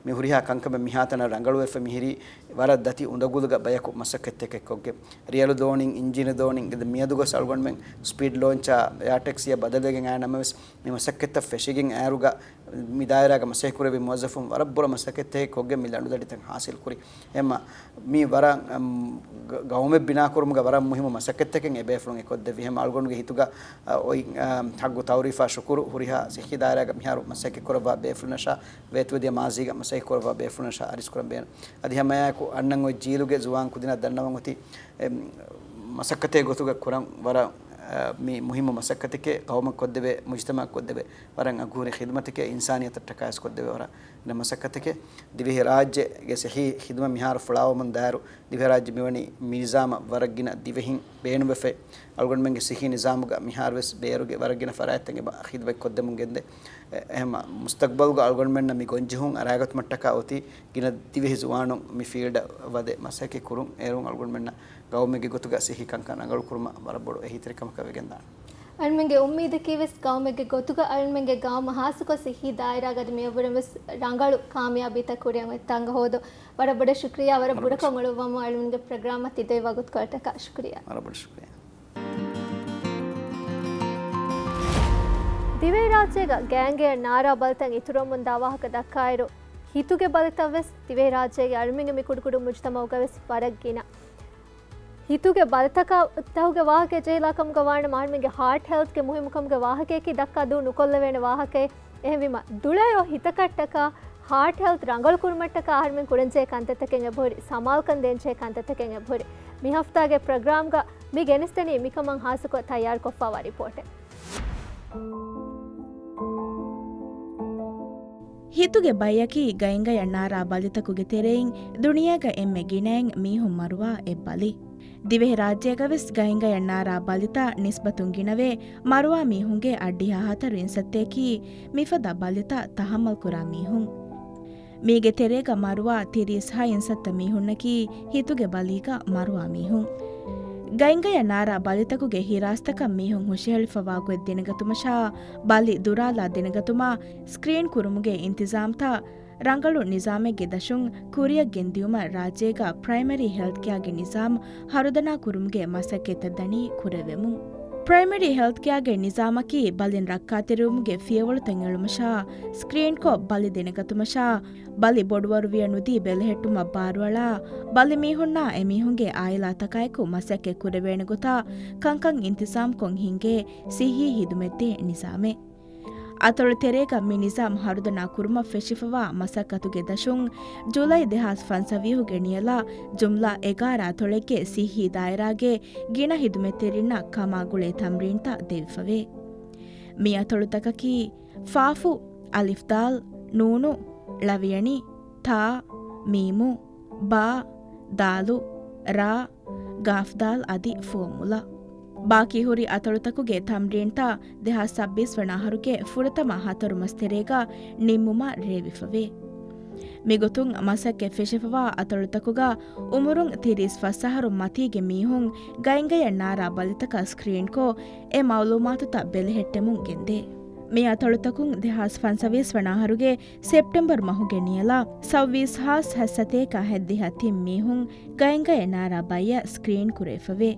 މި ހުރިހާ ކަންކަމެއް މިހާތަނަށް ރަނގަޅުވެފަ މިހިރީ ވަރަށް ދަތި އުނދަގުލުގަ ބަޔަކު މަސައްކަތްތަކެއް ކޮށްގެން. ރިޔަލު ދޯނިން، އިންޖީނު ދޯނިން މިއަދުގަސް އަޅުގަނޑުމެން ސްޕީޑް ލޯންޗާ، އެއާ ޓެކްސީއަށް ބަދަލުވެގެން އައި ނަމަވެސް، މި މަސައްކަތްތައް ފެށިގެން އައިރުގަ މި ދާއިރާގަ މަސައްކަތް ކުރެއްވި މުވައްޒަފުން ވަރަށް ބުރަ މަސައްކަތްތަކެއް ކޮށްގެން މި ލަނޑުދަނޑިތައް ހާސިލް ކުރި. އެހެންމަ މި ވަރަށް، އަމް، ގަ-، ގައުމެއް ބިނާކުރުމުގަ ވަރަށް މުހިއްމު މަސައްކަތްތަކެއް އެބޭފުޅުން އެކޮށްދެއްވި. އެހެންމަ އަޅުގަނޑުގެ ހިތުގަ، އަ، އޮތް، އަ، ހައްގު ތައުރީފާ ޝުކުރު ހުރިހާ ސިއްހީ ދާއިރާގަ މިހާރު މަސައްކަތް ކުރައްވާ ބޭފުޅުންނަށާ، ވޭތުވެދިޔަ މާޒީގަ މަސައްކަތް ކުރައްވާ ބޭފުޅުންނަށާ އަރިސްކުރަން ބޭނުން. އަދި ހަމައެއާއެކު އަންނަން އޮތް ޖީލުގެ ޒުވާން ކުދިންނަށް ދަންނަވަން އޮތީ، އެ، މަސައްކަތެއް ގޮތުގަ ކުރަން ވަރަށް، އަ، މި މުހިއްމު މަސައްކަތެކޭ، ޤައުމަށް ކޮށްދެވޭ، މުޖްތަމަޢަށް ކޮށްދެވޭ، ވަރަށް އަގުހުރި ޚިދުމަތެކޭ، އިންސާނިއްޔަތަށްޓަކާވެސް ކޮށްދެވޭ ވަރަށް ގިނަ މަސައްކަތެކޭ. ދިވެހިރާއްޖޭގެ ސިއްހީ ޚިދުމަތް މިހާރު ފުޅާވަމުން ދާއިރު، ދިވެހިރާއްޖެ މިވަނީ މި ނިޒާމަށް ވަރަށް ގިނަ ދިވެހިން ބޭނުންވެފައި. އަޅުގަނޑުމެންގެ ސިއްހީ ނިޒާމުގަ މިހާރުވެސް ބޭރުގެ ވަރަށް ގިނަ ފަރާތްތައް އެބަ ޚިދުމަތް ކޮށްދެމުން ގެންދޭ. އެ، އެހެންމަ މުސްތަޤްބަލްގަ އަޅުގަނޑުމެންނަށް މި ގޮންޖެހުން އަރާގަތުމަށްޓަކާ އޮތީ ގިނަ ދިވެހި ޒުވާނުން މި ފީލްޑަށް ވަދެ މަސައްކަތް ކުރުން. އޭރުން އަޅުގަނޑުމެންނަށް ގައުމެއްގެ ގޮތުގަ ސިއްހީ ކަންކަން ރަނގަޅު ކުރުމަށް ވަރަށް ބޮޑު އެހީތެރިކަމަކަށް ވެގެންދާނެ. އަޅުމެންގެ އުއްމީދަކީ ވެސް ގައުމެއްގެ ގޮތުގަ އަޅުމެންގެ ގައުމަށް ހާއްސަކޮށް ސިއްހީ ދާއިރާގަ އަދި މިއަށްވުރެން ވެސް ރަނގަޅު ކާމިޔާބީތައް ކުރިއަށް އޮތް ތަންގަ ހޯދުން. ވަރަށް ބޮޑަށް ޝުކުރިއްޔާ، ވަރަށް ބުރަކޮށް އުޅުއްވަމުން އަޅުމެންގެ ޕްރޮގްރާމަށް ތި ދެއްވި ވަގުތުކޮޅަށްޓަކާ ޝުކުރިއްޔާ. ވަރަށް ބޮޑަށް ޝުކުރިއްޔާ. ދިވެހިރާއްޖޭގަ ގޭންގެއަށް ނާރާ ބަލިތައް އިތުރުވަމުންދާ ވާހަކަ ދައްކާއިރު، ހިތުގެ ބަލިތައް ވެސް ދިވެހިރާއްޖޭގެ އަޅުމެންގެ މި ކުޑަކުޑަ މުޖުތަމަޢުގަ ވެސް ވަރަށް ގިނަ. ހިތުގެ ބަލިތަކާ ތަހުގެ ވާހަކަ ޖެހިލާ ކަމުގަ ވާނަމަ، އަހަރުމެންގެ ހާޓް ހެލްތްގެ މުހިއްމުކަމުގެ ވާހަކަޔަކީ ދައްކާ ދޫ ނުކޮށްލެވޭނެ ވާހަކައެއް. އެހެންވީމަ، ދުޅަޔޯ ހިތަކަށްޓަކާ ހާޓް ހެލްތް ރަނގަޅުކުރުމަށްޓަކާ އަހަރުމެން ކުރަންޖެހޭ ކަންތައްތަކެއް އެބަހުރި، ސަމާލުކަން ދޭންޖެހޭ ކަންތައްތަކެއް އެބަހުރި. މި ހަފްތާގެ ޕްރޮގްރާމްގަ މި ގެނެސްދެނީ މިކަމަށް ހާއްސަކޮށް ތައްޔާރުކޮށްފައިވާ ރިޕޯޓެއް. ހިތުގެ ބައްޔަކީ ގައިންގަޔަށް ނާރާ ބަލިތަކުގެ ތެރެއިން ދުނިޔޭގަ އެންމެ ގިނައިން މީހުން މަރުވާ އެއް ބަލި. ދިވެހިރާއްޖޭގަވެސް ގައިންގަޔަށް ނާރާ ބަލިތައް ނިސްބަތުން ގިނަވޭ މަރުވާ މީހުންގެ އަށްޑިހަ ހަތަރު އިންސައްތައަކީ މިފަދަ ބަލިތައް ތަހައްމަލްކުރާ މީހުން. މީގެ ތެރޭގަ މަރުވާ ތިރީސް ހަ އިންސައްތަ މީހުންނަކީ ހިތުގެ ބަލީގަ މަރުވާ މީހުން. ގައިންގަޔަށް ނާރާ ބަލިތަކުގެ ހިރާސްތަކަށް މީހުން ހުށަހެޅިފަވާ ގޮތް ދެނެގަތުމަށާ، ބަލި ދުރާލާ ދެނެގަތުމާ، ސްކްރީން ކުރުމުގެ އިންތިޒާމްތައް، ރަނގަޅު ނިޒާމެއްގެ ދަށުން ކުރިއަށް ގެންދިއުމަށް ރާއްޖޭގަ ޕްރައިމަރީ ހެލްތް ކެއާގެ ނިޒާމް ހަރުދަނާ ކުރުމުގެ މަސައްކަތްތައް ދަނީ ކުރެވެމުން. ޕްރައިމަރީ ހެލްތް ކެއާގެ ނިޒާމަކީ ބަލިން ރައްކާތެރިވުމުގެ ފިޔަވަޅުތައް އެޅުމަށާ، ސްކްރީންކޮށް ބަލި ދެނެގަތުމަށާ، ބަލި ބޮޑުވަރުވިޔަ ނުދީ ބެލެހެއްޓުމަށް ބާރުއަޅާ، ބަލިމީހުންނާ އެމީހުންގެ އާއިލާތަކާއެކު މަސައްކަތް ކުރެވޭނެ ގޮތާ ކަންކަން އިންތިޒާމްކޮށް ހިންގޭ ސިއްހީ ހިދުމަތްދޭ ނިޒާމެއް. އަތޮޅު ތެރޭގަ މި ނިޒާމް ހަރުދަނާ ކުރުމަށް ފެށިފަވާ މަސައްކަތުގެ ދަށުން ޖުލައި ދެހާސް ފަންސަވީހުގެ ނިޔަލާ ޖުމްލާ އެގާރަ އަތޮޅެއްގެ ސިއްހީ ދާއިރާގެ ގިނަ ހިދުމަތްތެރިންނަށް ކަމާގުޅޭ ތަމްރީންތައް ދެވިފަވޭ. މި އަތޮޅުތަކަކީ ފާފު، އަލިފްދާލް، ނޫނު، ޅަވިޔަނި، ތާ، މީމު، ބާ، ދާލު، ރާ، ގާފްދާލް އަދި ފުވައްމުލައް. ބާކީ ހުރި އަތޮޅުތަކުގެ ތަމްރީންތައް ދެހާސް ސައްބީސް ވަނަ އަހަރުގެ ފުރަތަމަ ހަތަރު މަސް ތެރޭގަ ނިންމުމަށް ރޭވިފަވޭ. މިގޮތުން މަސައްކަތް ފެށިފަވާ އަތޮޅުތަކުގަ އުމުރުން ތިރީސް ފަސް އަހަރު މަތީގެ މީހުން ގައިންގަޔަށް ނާރާ ބަލިތަކަށް ސްކްރީންކޮށް، އެ މައުލޫމާތުތައް ބެލެހެއްޓެމުން ގެންދޭ. މި އަތޮޅުތަކުން ދެހާސް ފަންސަވީސް ވަނަ އަހަރުގެ ސެޕްޓެމްބަރު މަހުގެ ނިޔަލާ ސައްބީސް ހާސް ހަތްސަތޭކަ ހަތްދިހަ ތިން މީހުން ގައިންގަޔަށް ނާރާ ބައްޔަށް ސްކްރީން ކުރެވިފަވޭ.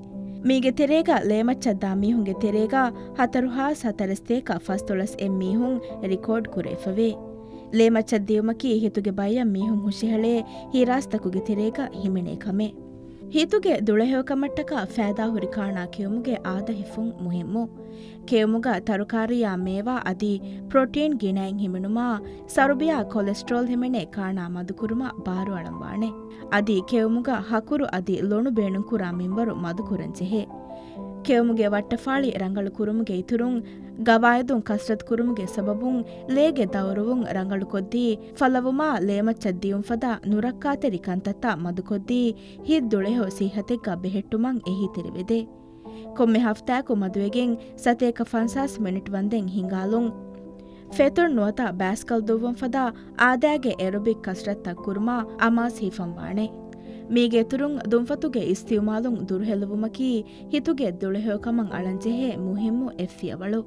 މީގެ ތެރޭގަ ލޭމައްޗަށް ދާ މީހުންގެ ތެރޭގަ ހަތަރު ހާސް ހަތަރެސްތޭކަ ފަސްދޮޅަސް އެއް މީހުން ރިކޯޑް ކުރެވިފަވޭ. ލޭމައްޗަށް ދިޔުމަކީ ހިތުގެ ބައްޔަށް މީހުން ހުށަހެޅޭ ހިރާސްތަކުގެ ތެރޭގަ ހިމެނޭ ކަމެއް. ހިތުގެ ދުޅަހެޔޮކަމަށްޓަކާ ފައިދާހުރި ކާނާ ކެއުމުގެ އާދަ ހިފުން މުހިއްމު. ކެއުމުގަ ތަރުކާރީއާ މޭވާ އަދި ޕްރޮޓީން ގިނައިން ހިމެނުމާ، ސަރުބިއާ ކޮލެސްޓްރޯލް ހިމެނޭ ކާނާ މަދުކުރުމަށް ބާރުއަޅަންވާނެ. އަދި ކެއުމުގަ ހަކުރު އަދި ލޮނު ބޭނުންކުރާ މިންވަރު މަދުކުރަން ޖެހޭ. ކެއުމުގެ ވައްޓަފާޅި ރަނގަޅު ކުރުމުގެ އިތުރުން، ގަވާއިދުން ކަސްރަތު ކުރުމުގެ ސަބަބުން ލޭގެ ދައުރުވުން ރަނގަޅުކޮށްދީ، ފަލަވުމާ ލޭމައްޗަށް ދިޔުން ފަދަ ނުރައްކާތެރި ކަންތައްތައް މަދުކޮށްދީ، ހިތްދުޅަހެޔޮ ސިއްހަތެއްގަ ބެހެއްޓުމަށް އެހީތެރިވެދޭ. ކޮންމެ ހަފްތާއަކު މަދުވެގެން ސަތޭކަ ފަންސާސް މިނިޓް ވަންދެން ހިނގާލުން. ފެތުރު ނުވަތަ ބައިސްކަލް ދުއްވުން ފަދަ އާދައިގެ އެރޮބިކް ކަސްރަތްތައް ކުރުމަށް އަމާޒް ހިފަންވާނެ. މީގެ އިތުރުން ދުންފަތުގެ އިސްތިއުމާލުން ދުރުހެލުވުމަކީ ހިތުގެ ދުޅަހެޔޮކަމަށް އަޅަންޖެހޭ މުހިއްމު އެއް ފިޔަވަޅު.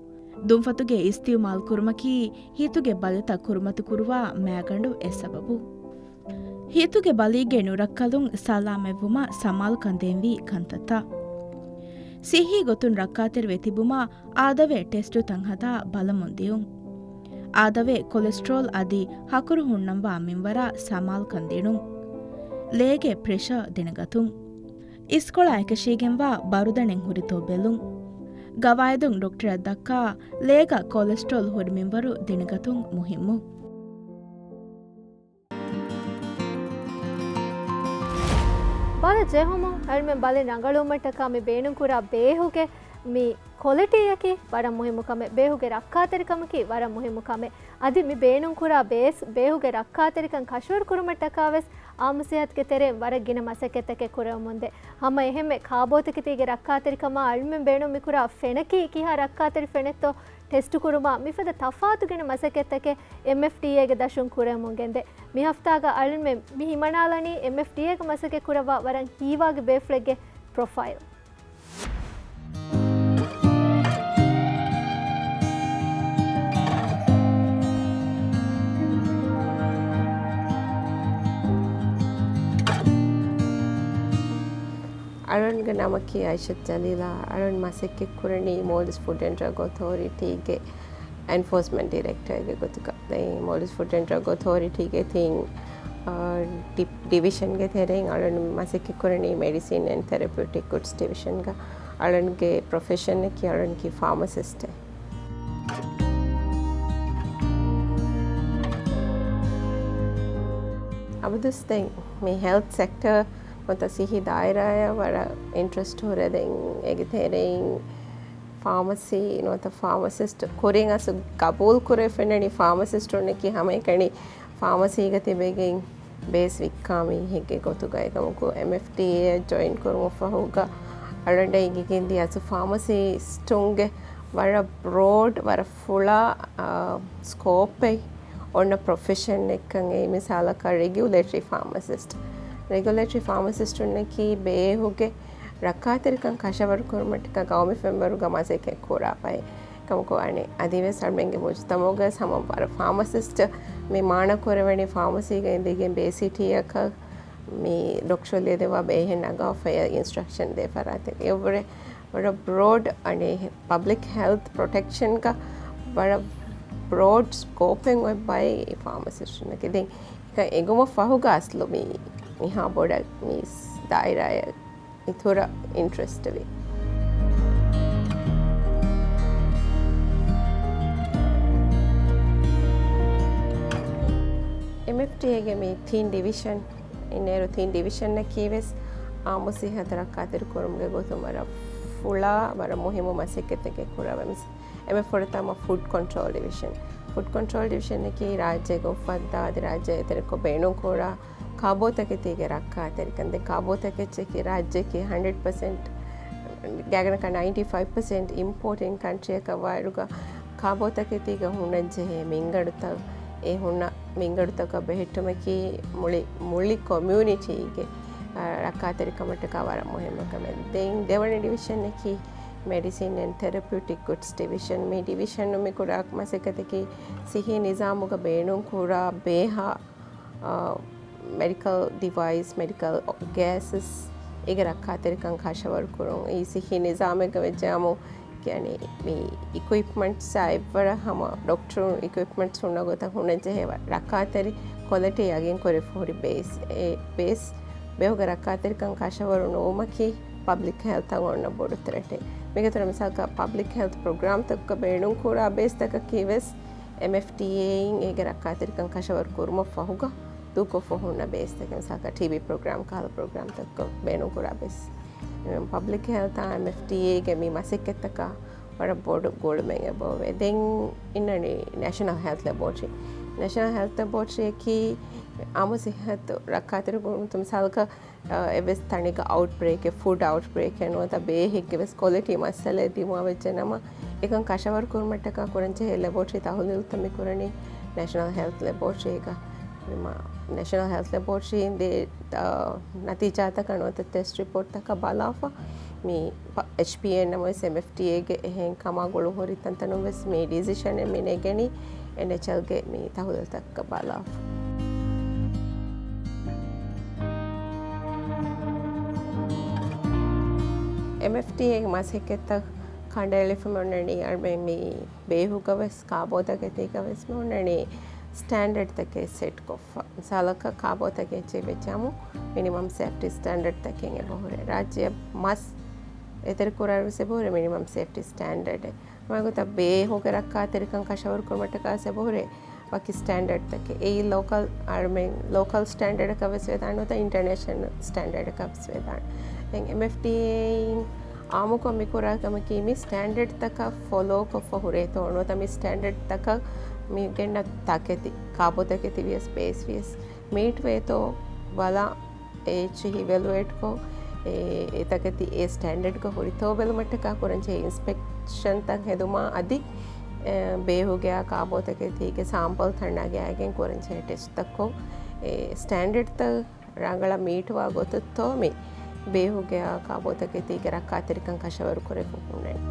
ދުންފަތުގެ އިސްތިއުމާލް ކުރުމަކީ ހިތުގެ ބަލިތައް ކުރިމަތިކުރުވާ މައިގަނޑު އެއް ސަބަބު. ހިތުގެ ބަލީގެ ނުރައްކަލުން ސަލާމަތްވުމަށް ސަމާލުކަން ދޭންވީ ކަންތައްތައް. ސިއްހީ ގޮތުން ރައްކާތެރިވެ ތިބުމަށް އާދަވެ ޓެސްޓުތައް ހަދާ ބަލަމުން ދިޔުން. އާދަވެ ކޮލެސްޓްރޯލް އަދި ހަކުރު ހުންނަންވާ މިންވަރަށް ސަމާލުކަން ދިނުން. ލޭގެ ޕްރެޝަރ ދެނެގަތުން. އިސްކޮޅާ އެކަށީގެންވާ ބަރުދަނެއް ހުރިތޯ ބެލުން. ގަވާއިދުން ޑޮކްޓަރަށް ދައްކާ ލޭގަ ކޮލެސްޓްރޯލް ހުރި މިންވަރު ދެނެގަތުން މުހިއްމު. ބަލަ ޖެހުމުން އަޅުމެން ބަލި ރަނގަޅުވުމަށްޓަކާ މި ބޭނުންކުރާ ބޭހުގެ މި ކޮލިޓީއަކީ ވަރަށް މުހިއްމު ކަމެއް. ބޭހުގެ ރައްކާތެރިކަމަކީ ވަރަށް މުހިއްމު ކަމެއް. އަދި މި ބޭނުންކުރާ ބޭސް، ބޭހުގެ ރައްކާތެރިކަން ކަށަވަރު ކުރުމަށްޓަކާވެސް އާއްމު ސިއްހަތުގެ ތެރެއިން ވަރަށް ގިނަ މަސައްކަތްތަކެއް ކުރެވެމުންދޭ. ހަމަ އެހެންމެ ކާބޯތަކެތީގެ ރައްކާތެރިކަމާ އަޅުމެން ބޭނުން މިކުރާ ފެނަކީ ކިހާ ރައްކާތެރި ފެނެއްތޯ ޓެސްޓު ކުރުމާ މިފަދަ ތަފާތު ގިނަ މަސައްކަތްތަކެއް އެމްއެފްޑީއޭގެ ދަށުން ކުރެވެމުން ގެންދޭ. މި ހަފްތާގަ އަޅުމެން މި ހިމަނާލަނީ އެމްއެފްޑީއޭގަ މަސައްކަތް ކުރައްވާ ވަރަށް ހީވާގި ބޭފުޅެއްގެ ޕްރޮފައިލް. އަޅުންގެ ނަމަކީ އައިޝަތު ޖަލީލާ. އަޅުން މަސައްކަތް ކުރަނީ މޯލްޑިވްސް ފުޑް އެންޑް ޑްރަގް އޮތޯރިޓީގެ އެންފޯސްމަންޓް ޑިރެކްޓަރގެ ގޮތުގަ. ދެން މޯލްޑިވްސް ފުޑް އެންޑް ޑްރަގް އޮތޯރިޓީގެ ތިން، އާ، ޑި-، ޑިވިޝަންގެ ތެރެއިން އަޅުން މަސައްކަތް ކުރަނީ މެޑިސިން އެންޑް ތެރަޕިއުޓިކް ގުޑްސް ޑިވިޝަންގަ. އަޅުންގެ ޕްރޮފެޝަނަކީ އަޅުންކީ ފާމަސިސްޓެއް. އަބަދުސް ދެން މި ހެލްތް ސެކްޓަރ ނުވަތަ ސިއްހީ ދާއިރާއަށް ވަރަށް އިންޓްރެސްޓް ހުރޭ. ދެން އޭގެ ތެރެއިން ފާމަސީ ނުވަތަ ފާމަސިސްޓް ކުރިން އަސް ގަބޫލު ކުރެ ފެންނަނީ ފާމަސިސްޓުންނަކީ ހަމައެކަނި ފާމަސީގަ ތިބެގެން ބޭސް ވިއްކާ މީހެއްގެ ގޮތުގައި. ކަމަކު، އެމްއެފްޑީއޭ ޖޮއިން ކުރުމަށް ފަހުގަ އަޅުގަނޑަށް އެނގިގެން ދިޔަ އަސް ފާމަސިސްޓުންގެ ވަރަށް ބްރޯޑް، ވަރަށް ފުޅާ، އާ، ސްކޯޕެއް އޮންނަ ޕްރޮފެޝަން އެއްކަން. އެއީ މިސާލަކަށް ރެގިއުލޭޓަރީ ފާމަސިސްޓް. ރެގިއުލޭޓަރީ ފާމަސިސްޓުންނަކީ ބޭހުގެ ރައްކާތެރިކަން ކަށަވަރު ކުރުމަށްޓަކާ ގައުމީ ފެންވަރުގަ މަސައްކަތް ކުރާ ބައެއް. ކަމަކު އަނެއް އަދިވެސް އަޅުމެންގެ މުޖުތަމަޢުގަ ހަމަ ވަރަށް ފާމަސިސްޓް މި މާނަ ކުރެވެނީ ފާމަސީގަ އިނދެގެން ބޭސް ހިޓީއަކަށް މި ޑޮކްޓަރު ލިޔެދެއްވާ ބޭހެއް ނަގާފައި އިންސްޓްރަކްޝަން ދޭ ފަރާތެއް. އެއަށްވުރެ ވަރަށް ބްރޯޑް އަނެއް ޕަބްލިކް ހެލްތް ޕްރޮޓެކްޝަންގަ ވަރަށް ބްރޯޑް ސްކޯޕެއް އޮތް ބައެއް އެ ފާމަސިސްޓުންނަކީ. ދެން އެކަން އެނގުމަށް ފަހުގަ އަސްލު މި މިހާ ބޮޑަށް މި ދާއިރާއަށް އިތުރަށް އިންޓްރެސްޓްވި. އެމްއެފްޑީއޭގެ މި ތިން ޑިވިޝަން، އިންނޭރު ތިން ޑިވިޝަންއަކީ ވެސް އާއްމު ސިއްހަތު ރައްކާތެރި ކުރުމުގެ ގޮތުން ވަރަށް ފުޅާ، ވަރަށް މުހިއްމު މަސައްކަތްތަކެއް ކުރައްވަމެސް. އެންމެ ފުރަތަމަ ފުޑް ކޮންޓްރޯލް ޑިވިޝަން. ފުޑް ކޮންޓްރޯލް ޑިވިޝަންއަކީ ރާއްޖޭގަ އުފައްދާ އަދި ރާއްޖޭ އެތެރެކޮށް ބޭނުންކުރާ ކާބޯތަކެތީގެ ރައްކާތެރިކަން. ދެން ކާބޯތަކެތީ ރާއްޖެއަކީ ހަންޑްރެޑް ޕަސެންޓް ގާތްގަނޑަކަށް ނައިންޓީ ފައިވް ޕަސެންޓް އިމްޕޯޓިން ކަންޓްރީއަކަށް ވާއިރުގަ، ކާބޯތަކެތީގަ ހުންނަންޖެހޭ މިންގަނޑުތައް، އެ ހުންނަ މިންގަނޑުތަކަށް ބެހެއްޓުމަކީ މުޅި، މުޅި ކޮމިއުނިޓީގެ، އަ، ރައްކާތެރިކަމަށްޓަކާ ވަރަށް މުހިއްމު ކަމެއް. ދެން ދެވަނަ ޑިވިޝަންއަކީ މެޑިސިން އެންޑް ތެރަޕިއުޓިކް ގުޑްސް ޑިވިޝަން. މި ޑިވިޝަނުން މި ކުރާ މަސައްކަތަކީ ސިއްހީ ނިޒާމުގަ ބޭނުންކުރާ ބޭހާ، އާ، މެޑިކަލް ޑިވައިސް، މެޑިކަލް ގޭސަސް އޭގެ ރައްކާތެރިކަން ކަށަވަރު ކުރުން. އެއީ ސިއްހީ ނިޒާމެއްގަ ވެއްޖާމު، ކިޔަނީ މި އިކުއިޕްމަންޓްސް އެއްވަރަށް ހަމަ ޑޮކްޓަރު އިކުއިޕްމަންޓްސް ހުންނަ ގޮތަށް ހުންނަންޖެހޭ ރައްކާތެރި ކޮލިޓީ ޔަގީންކުރެވިފަ ހުރި ބޭސް. އެ ބޭސް ބޭހުގެ ރައްކާތެރިކަން ކަށަވަރު ނުވުމަކީ ޕަބްލިކް ހެލްތަށް އޮންނަ ބޮޑު ތްރެޓެއް. މިގެ ތުރަ މިސާލަކަށް ޕަބްލިކް ހެލްތް ޕްރޮގްރާމްތަކަށް ބޭނުންކުރާ ބޭސްތަކަކީ ވެސް އެމްއެފްޑީއޭއިން އޭގެ ރައްކާތެރިކަން ކަށަވަރު ކުރުމަށް ފަހުގަ ދޫކޮށްފަ ހުންނަ ބޭސްތަކެއް. މިސާލަކަށް ޓީބީ ޕްރޮގްރާމް ކަހަލަ ޕްރޮގްރާމްތަކަށް ބޭނުންކުރާ ބޭސް. ޕަބްލިކް ހެލްތާ އެމްއެފްޑީއޭގެ މި މަސައްކަތްތަކާ ވަރަށް ބޮޑު ގުޅުމެއް އެބައޮވޭ. ދެން އިންނަނީ ނޭޝަނަލް ހެލްތް ލެބޯޓްރީ. ނޭޝަނަލް ހެލްތް ލެބޯޓްރީއަކީ އާއްމު ސިއްހަތު ރައްކާތެރި ކުރުމަށް މިސާލަކަށް، އަ، އެއްވެސް ތަނެއްގަ އައުޓްބްރޭކެއް، ފުޑް އައުޓްބްރޭކެއް ނުވަތަ ބޭހެއްގެ ވެސް ކޮލިޓީ މައްސަލައެއް ދިމާވެއްޖެ ނަމަ، އެކަން ކަށަވަރު ކުރުމަށްޓަކާ ކުރަންޖެހޭ ލެބޯޓްރީ ތަހުލީލުތައް މި ކުރަނީ ނޭޝަނަލް ހެލްތް ލެބޯޓްރީގަ. މި މާ، ނޭޝަނަލް ހެލްތް ލެބޯޓްރީން ދޭ، އަ، ނަތީޖާތަކަށް ނުވަތަ ޓެސްޓް ރިޕޯޓްތަކަށް ބަލާފަ، މި ޕަ-، އެޗްޕީއޭ ނަމަވެސް އެމްއެފްޑީއޭގެ އެހެން ކަމާ ގުޅުން ހުރި ތަންތަނުން ވެސް މި ޑިސިޝަނެއް މި ނެގެނީ އެންއެޗްއެލްގެ މި ތަހުލީލުތަކަށް ބަލާފަ. އެމްއެފްޑީއޭގެ މަސައްކަތްތައް ކަނޑައެޅިފަ މި އޮންނަނީ އަޅުމެން މި ބޭހުގަ ވެސް ކާބޯތަކެތީގަ ވެސް މި އޮންނަނީ ސްޓޭންޑަޑްތަކެއް ސެޓްކޮށްފަ. މިސާލަކަށް ކާބޯތަކެއްޗެއް ވެއްޖާމު މިނިމަމް ސޭފްޓީ ސްޓޭންޑަޑްތަކެއް އެބަހުރޭ. ރާއްޖެއަށް މަސް އެތެރެކުރާއިރު ވެސް އެބަހުރޭ މިނިމަމް ސޭފްޓީ ސްޓޭންޑަޑެއް. މާގޮތަށް ބޭހުގެ ރައްކާތެރިކަން ކަށަވަރު ކުރުމަށްޓަކާ ވެސް އެބަހުރޭ ވަކި ސްޓޭންޑަޑްތަކެއް. އެއީ ލޯކަލް، އަޅުމެން ލޯކަލް ސްޓޭންޑަޑަކަށް ވެސް ވެދާނެ ނުވަތަ އިންޓަރނޭޝަނަލް ސްޓޭންޑަޑަކަށް ވެސް ވެދާނެ. ދެން އެމްއެފްޑީއޭއިން އާއްމުކޮށް މި ކުރާ ކަމަކީ މި ސްޓޭންޑަޑްތަކަށް ފޮލޯ ކޮށްފަ ހުރޭތޯ ނުވަތަ މި ސްޓޭންޑަޑްތަކަށް މި ގެންނަ ތަކެތި، ކާބޯތަކެތި ވިޔަސް ބޭސް ވިޔަސް މީޓް ވޭތޯ ބަލާ، އެ އެޗްއީ އިވެލުއޭޓްކޮށް، އެ، އެ ތަކެތި އެ ސްޓޭންޑަޑްގަ ހުރިތޯ ބެލުމަށްޓަކާ ކުރަންޖެހޭ އިންސްޕެކްޝަންތައް ހެދުމާ އަދި، އެ، ބޭހުގެއާ ކާބޯތަކެތީގެ ސާމްޕަލްތައް ނަގާގެން ކުރަންޖެހޭ ޓެސްޓްތައްކޮށް، އެ ސްޓޭންޑަޑްތައް ރަނގަޅަށް މީޓްވާ ގޮތުތޯ މި ބޭހުގެއާ ކާބޯތަކެތީގެ ރައްކާތެރިކަން ކަށަވަރު ކުރެވިފަ ހުންނަނީ.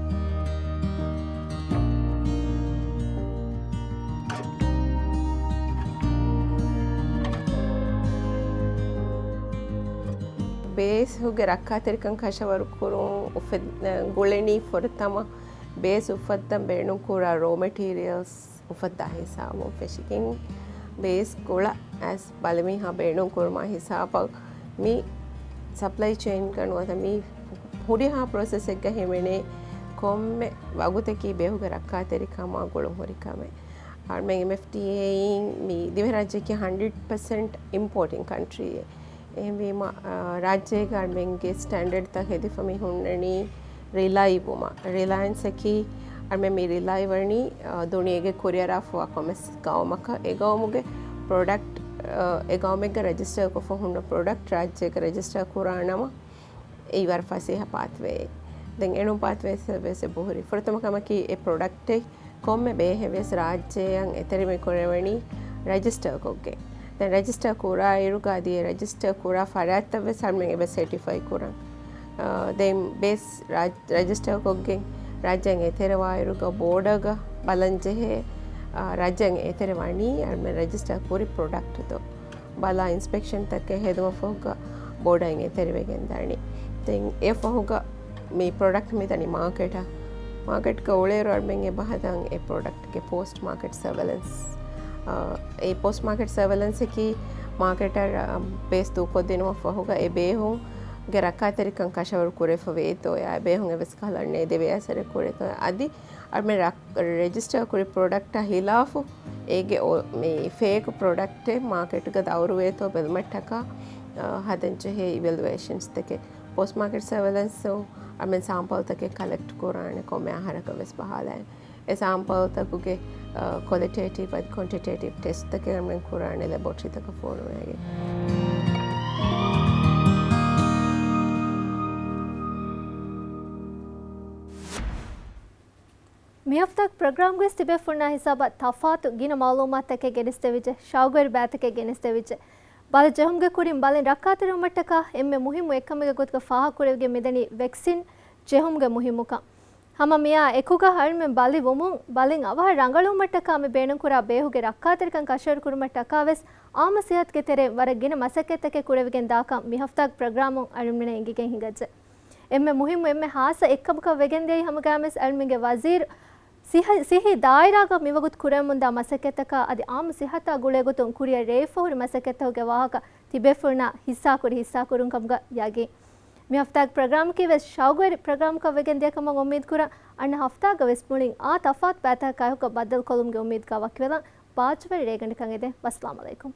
ބޭސް ހުގެ ރައްކާތެރިކަން ކަށަވަރު ކުރުން އުފެ-، ގުޅެނީ ފުރަތަމަ ބޭސް އުފައްދަން ބޭނުންކުރާ ރޯ މެޓީރިއަލްސް އުފައްދާ ހިސާބުން ފެށިގެން ބޭސް ގުޅަ އަސް ބަލިމީހާ ބޭނުން ކުރުމާ ހިސާބަށް މި ސަޕްލައި ޗެއިންގަ ނުވަތަ މި ހުރިހާ ޕްރޮސެސެއްގަ ހިމެނޭ ކޮންމެ ވަގުތަކީ ބޭހުގެ ރައްކާތެރިކަމާ ގުޅުން ހުރި ކަމެއް. އަޅުމެން އެމްއެފްޑީއޭއިން މި ދިވެހިރާއްޖެއަކީ ހަންޑްރެޑް ޕަސެންޓް އިމްޕޯޓިން ކަންޓްރީއެއް. އެހެންވީމަ، ރާއްޖޭގަ އަޅުމެންގެ ސްޓޭންޑަޑްތައް ހެދިފަ މި ހުންނަނީ ރިލައި ވުމަށް. ރިލަޔަންސް އަކީ އަޅުމެން މި ރިލައި ވަނީ، ދުނިޔޭގެ ކުރިއަރާފަވާ ކޮމެސް ގައުމަކަށް. އެ ގައުމުގެ ޕްރޮޑަކްޓް، އެ ގައުމެއްގަ ރެޖިސްޓަރ ކޮށްފަ ހުންނަ ޕްރޮޑަކްޓް ރާއްޖޭގަ ރެޖިސްޓަރ ކުރާނަމަ، އެއީ ވަރަށް ފަސޭހަ ޕާތްވޭއެއް. ދެން އެނޫން ޕާތްވޭސް ވެސް އެބަހުރި. ފުރަތަމަ ކަމަކީ އެ ޕްރޮޑަކްޓެއް ކޮންމެ ބޭހެއް ވެސް ރާއްޖެއަށް އެތެރެވެ ކުރެވެނީ ރެޖިސްޓަރ ކޮށްގެން. ދެން ރެޖިސްޓަރ ކުރާ އިރުގަ އަދި އެ ރެޖިސްޓަރ ކުރާ ފަރާތްތައް ވެސް އަޅުމެން އެބަ ސެޓިފައި ކުރަން. އާ، ދެން ބޭސް ރާ-، ރެޖިސްޓަރ ކޮށްގެން ރާއްޖެއަށް އެތެރެވާ އިރުގަ ބޯޑަރގަ ބަލަން ޖެހޭ، އާ، ރާއްޖެއަށް އެތެރެވަނީ އަޅުމެން ރެޖިސްޓަރ ކުރި ޕްރޮޑަކްޓްތޯ ބަލާ އިންސްޕެކްޝަންތަކެއް ހެދުމަށް ފަހުގަ ބޯޑަރ އިން އެތެރިވެގެން ދާނީ. ދެން އެ ފަހުގަ މި ޕްރޮޑަކްޓް މި ދަނީ މާކެޓަށް. މާކެޓްގަ އުޅޭއިރު އަޅުމެން އެބަ ހަދަން އެ ޕްރޮޑަކްޓްގެ ޕޯސްޓް މާކެޓް ސަރވެލެންސް. އާ، އެ ޕޯސްޓް މާކެޓް ސަރވެލެންސް އަކީ މާކެޓަށް، އަ، ބޭސް ދޫކޮށްދިނުމަށް ފަހުގަ އެ ބޭހުންގެ ރައްކާތެރިކަން ކަށަވަރު ކުރެވިފަ ވޭތޯ ޔާ އެ ބޭހުން އެއްވެސް ކަހަލަ ނޭދެވޭ އަސަރެއް ކުރޭތޯ އަދި އަޅުމެން ރަ-، ރެޖިސްޓަރ ކުރި ޕްރޮޑަކްޓާ ހިލާފު އޭގެ އޮ-، މި ފޭކު ޕްރޮޑަކްޓެއް މާކެޓްގަ ދައުރުވޭތޯ ބެލުމަށްޓަކާ، އަ، ހަދަންޖެހޭ އިވެލުއޭޝަންސްތަކެއް. ޕޯސްޓް މާކެޓް ސަރވެލެންސު އަޅުމެން ސާމްޕަލްތަކެއް ކަލެކްޓް ކުރާނެ ކޮންމެ އަހަރަކަށް ވެސް ބަހާލައި. އެ ސާމްޕަލްތަކުގެ، އަ، ކޮލިޓޭޓިވް އަދި ކޮންޓިޓޭޓިވް ޓެސްޓްތަކެއް އަޅުމެން ކުރާނެ ލެބޯޓްރީތަކަށް ފޯރުވެގެން. މި ހަފްތާގެ ޕްރޮގްރާމްގައި ތިބޭފުޅުންނާ ހިސާބަށް ތަފާތު ގިނަ މައުލޫމާތުތަކެއް ގެނެސްދެވިއްޖެ، ޝައުގުވެރި ބައިތަކެއް ގެނެސްދެވިއްޖެ. ބަލި ޖެހުމުގެ ކުރިން ބަލިން ރައްކާތެރިވުމަށްޓަކާ އެންމެ މުހިއްމު އެއްކަމެއްގެ ގޮތުގަ ފާހަގަކުރެވިގެން މިދަނީ ވެކްސިން ޖެހުމުގެ މުހިއްމުކަން. ހަމަ މިއާ އެކުގަ އަޅުމެން ބަލި ވުމުން، ބަލިން އަވަހަށް ރަނގަޅުވުމަށްޓަކާ މި ބޭނުންކުރާ ބޭހުގެ ރައްކާތެރިކަން ކަށަވަރު ކުރުމަށްޓަކާ ވެސް އާއްމު ސިއްހަތުގެ ތެރެއިން ވަރަށް ގިނަ މަސައްކަތްތަކެއް ކުރެވިގެން ދާކަން މި ހަފްތާގެ ޕްރޮގްރާމުން އަޅުމެންނަށް އެނގިގެން ހިނގައްޖެ. އެންމެ މުހިއްމު އެންމެ ހާއްސަ އެއްކަމަކަށް ވެގެންދިޔައީ ހަމަގައިމުވެސް އަޅުމެންގެ ވަޒީރު ސިއްހަ-، ސިއްހީ ދާއިރާގަ މިވަގުތު ކުރެވެމުންދާ މަސައްކަތްތަކާ އަދި އާއްމު ސިއްހަތާ ގުޅޭގޮތުން ކުރިއަށް ރޭވިފަހުރި މަސައްކަތްތަކުގެ ވާހަކަ ތިބޭފުޅުންނާ ހިއްސާކުރި ހިއްސާކުރުން ކަމުގަ ޔަގީން. މި ހަފްތާގެ ޕްރޮގްރާމަކީ ވެސް ޝައުގުވެރި ޕްރޮގްރާމަކަށް ވެގެން ދިޔަ ކަމަށް އުއްމީދު ކުރަން. އަންނަ ހަފްތާގަ ވެސް މުޅިން އާ ތަފާތު ބައިތަކާ އެކުގަ ބައްދަލުކޮށްލުމުގެ އުއްމީދުގަ ވަކިވެލަން. ބާއްޖަވެރި ރޭގަނޑަކަށް އެދެން. ވައްސަލާމް އަލައިކުމް.